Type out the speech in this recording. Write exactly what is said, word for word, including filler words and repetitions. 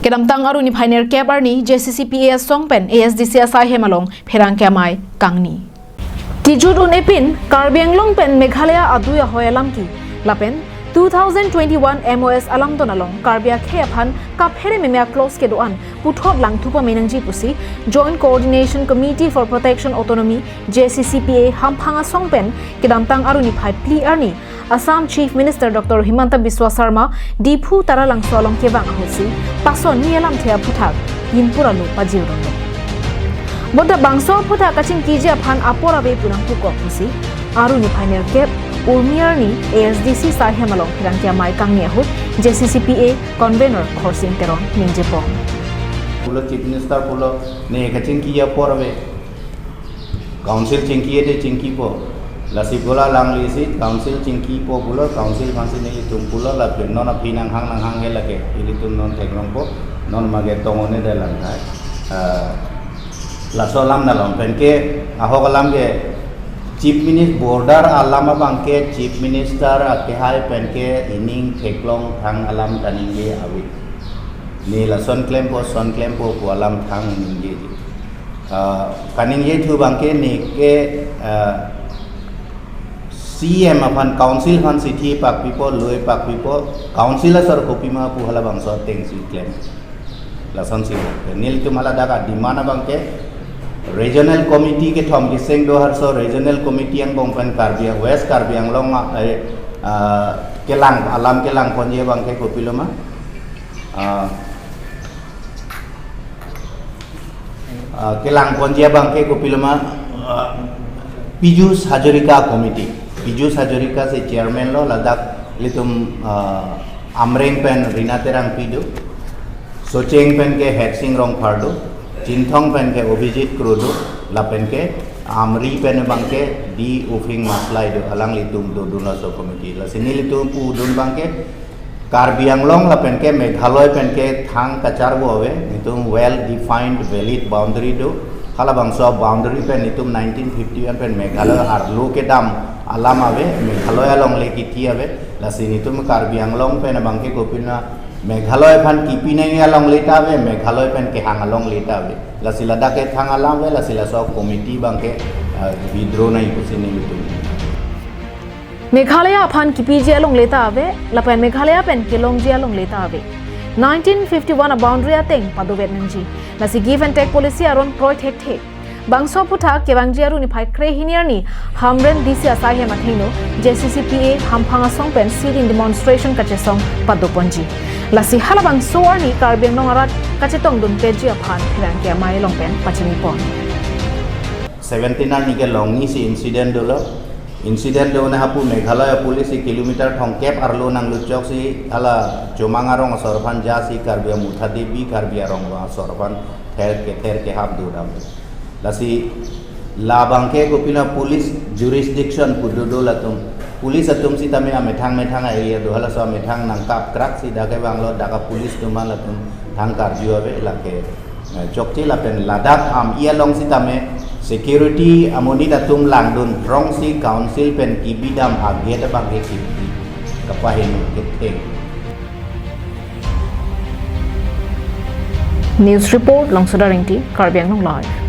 Kedamtang Aru niphai nerkep arni J C C P A asong pen A S D C asai hem along pherangke amei kangni. Kejut un-epin Karbi Anglong pen Meghalaya adui ahoi alam ke lapen two thousand twenty-one M O S alamdon along Karbi akhei aphan kaphere meme a-clause kedo-an puthot langthu pame nangji pusi Joint Coordination Committee for Protection Autonomy, J C C P A, Hamphang asong pen kedamtang Aru niphai phli arni Assam Chief Minister Doctor Himanta Biswa Sarma Diphu Taralangso along kevang ahutsi pason ni alamthe aphuthak yin pura lo pajir donglo. Bonta bangso aphuthak kachingkiji aphan apor ave pu nangpukok pusi Aru niphai nerkep Urmi arni A S D C asai hem along pherangke amei kangni ahut J C C P A convener Khorsing Teron ningjepon. Pulo Chief Minister pulo ne kachingki apor ave. Council chingki ede chingkipo. Lasi bola langlisi council chingkipo pulo, council aphansi nelitum pulo, lapen non aphi nanghang nanghang ke lake. Ilitum non theklongpo, non mage tong-un-e de lang hai. Ah, laso alam nalong pen ke ahok alam ke Chief Minister border alam abang ke Chief Minister akehai pen ke ining theklong thang alam kaningje ave. Ne lason klempo, son klempo pu alam thang ningjeji. Ah, kaningjethu abang ke ne ke, ah, C M aphan council aphan chithi pakpipo, loi pakpipo, council asor kopima pu halabangso atengsi klem. Lasonsi nelitum hala dak a-demand abang ke regional committee kethom keseng do harso regional committee angbong pen Karbi Ang-, West Karbi Anglong ma, eh, ah, kelang, alam kelangponji abang ke kopilo ma. Ah, ah, kelangponji abang ke kopilo ma, ah, Piyush Hazarika Committee. Piyush Hazarika si chairman lo, ladak ilitum, ah, Amreng pen Rina Terangpi do, Socheng pen ke Hersing Rongphar do, Chinthong pen ke Abhijit Kro do, lapen ke Amri pen abang ke D Uphing Maslai do, alanglitum dodun laso committee. Lasi nelitum pudun abang ke Karbi Anglong lapen ke Meghalaya pen ke thang kacharvo ave, netum well defined valid boundary do. Halabangso boundary pen netum nineteen fifty-one pen Meghalaya arlo kedam alam ave, Meghalaya alongle kithi ave. Lasi netum Karbi Anglong pen abang ke kopina Meghalaya aphan kipi nangji alongle ta ave, Meghalaya pen kehang alongle ta ave. Lasi ladak ke thang alam ave, lasi laso committee abang ke, ah, withdraw nangji pusi nelitum. Meghalaya aphan kipiji alongle ta ave, lapen Meghalaya pen kelongji alongle ta ave. Nineteen fifty-one a-boundary ateng padovet nangji. Lasi give and take policy aron kroi thekthe. Bangso aphuthak kevangji Aru niphai krehini arni Hamren D C asai hem athengno J C C P A Hamphang asong pen sit-in demonstration kachesong padoponji. Lasi halabangso arni Karbi Anglong arat kachetongdunpetji aphan pherangke amei along pen pachinipon. Seventeen arni kelongni si incident dolo. Incident dona hapu Meghalaya police si kilometer thomkep arlo nangluchok si hala Chomang arong asor aphan ja si Karbi Amutha Devi Karbi arong asor aphan ther kether kehap dodam. Lasi labang ke kopina police jurisdiction pu dodo latum. Police atum sitame amethang methang a-area do, halaso amethang nangkapkrak si dak kevanglo, dak a-police atum latum thang karju ave lake. Eh, chokche lapen ladak am-i along sitame security amonit atum langdun throng si council pen kibidam a-gate abang ke kibi kapaheno ketheng. News report, Longsoda Ingti, Karbi Anglong Live.